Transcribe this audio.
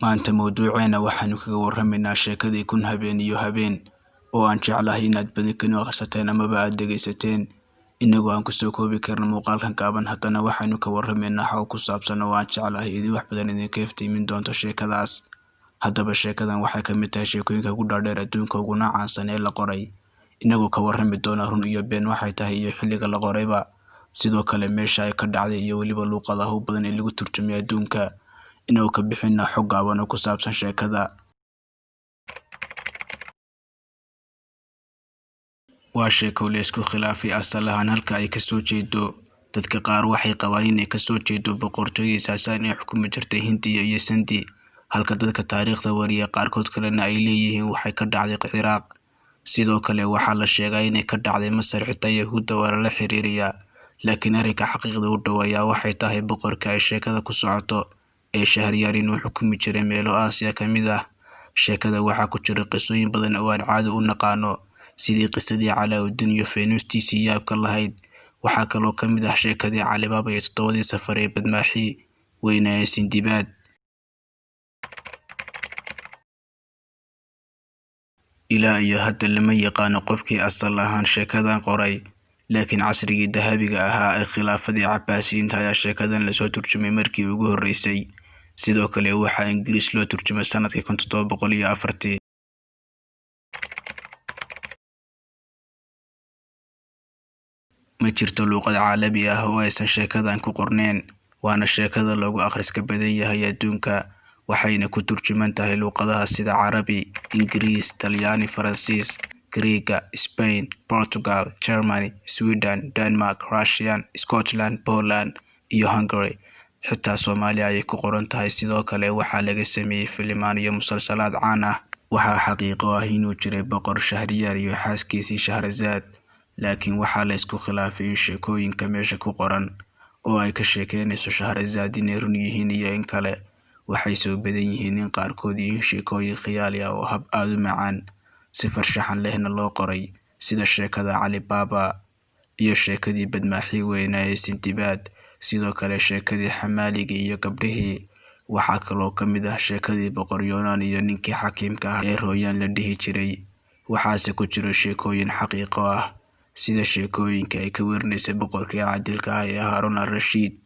Maanta mawduuceena waxaanu kaga warramaynaa sheekadii kun habeen iyo habeen oo aan jeclahay inaad badinkanu akhrisateen amaba aad dhegaysateen. Inagoo aan kusoo koobi karno muuqaalkan gaaban, haddana waxaynu ka warramaynaa xog ku saabsan oo aan jeclahay idin wax badan idinka iftiimin doonto sheekadaas. Haddaba sheekadan waxay ka mid tahay sheekooyinka ugu dhaadheer adduunka uguna caansan ee la qoray. Inagoo ka warrami doona run iyo been waxay tahay iyo xilliga la qorayba. Sidoo kale meesha ay ka dhacday iyo weliba luuqadaha u badan ee lagu turjumay adduunka. Inagoo ka bixina xog gaaban oo ku saabsan sheekada. Waa sheeko la isku khilaafay asal ahaan halka ay ka soo jeedo. Dadka qaar waxay qabaan inay ka soo jeedo boqortooyadii Saasaan ee xukumi jirtay Hindiya iyo Sindhi, halka dadka taariikhda wariya qaarkood kalena ay leeyihiin waxay ka dhacday Ciraaq. Sidoo kale waxaa la sheegaa inay ka dhacday Masar, xitaa Yahuudda waa lala xiriiriyaa. Laakiin arrinka xaqiiqda u dhow ayaa waxay tahay boqorka ay sheekada ku socoto ee Shahriyar inuu xukumi jiray meelo Aasiya ka mid ah. Sheekada waxaa ku jira qisooyin badan oo aan caadi u naqaano, sidii qisadii Calaa'uddin iyo faynuustiisii yaabka lahayd. Waxaa kaloo ka mid ah sheekadii Calibaaba iyo toddobadii safar ee badmaaxii weynaa ee Sindibaad. Ilaa iyo hadda lama yaqaano qofkii asal ahaan sheekadan qoray, laakiin casrigii dahabiga ahaa ee khilaafadii Cabbaasiyiinta ayaa sheekadan lasoo turjumay markii ugu horreysay. Sidoo kale waxaa Ingiriis loo turjumay sanadkii 1704. Ma jirto luuqad caalami ah oo aysan sheekadan ku qorneyn, waana sheekada loogu akhriska badan yahay adduunka, waxayna ku turjuman tahay luuqadaha sida Carabi, Ingiriis, Talyaani, Faransiis, Giriigga, Spain, Portugal, Germany, Sweden, Denmark, Russian, Scotland, Poland iyo Hungary. Xitaa Soomaali ayay ku qoran tahay. Sidoo kale waxaa laga sameeyay filimaan iyo musalsalaad caan ah. Waxaa xaqiiqo ah inuu jiray boqor Shahriyar iyo xaaskiisii Shahrazad, laakiin waxaa la isku khilaafay in sheekooyinka meesha ku qoran oo ay ka sheekeynayso Shahrazad inay run yihiin iyo in kale. Waxay soo badan yihiin in qaarkood yihiin sheekooyin khiyaali ah oo hab aad u macaan, si farshaxan lehna loo qoray, sida sheekada Calibaaba iyo sheekadii badmaaxii weynaa ee Sindibaad. Sidoo kale sheekadii xamaaligii iyo gabdhihii. Waxaa kaloo ka mid ah sheekadii boqor Yoonaan iyo ninkii xakiimka ah ee Rooyaan la dhihi jiray. Waxaase ku jira sheekooyin xaqiiqo ah, sida sheekooyinka ay ka warinaysay boqorkii caadilka ah ee Haaruun al-Rashiid.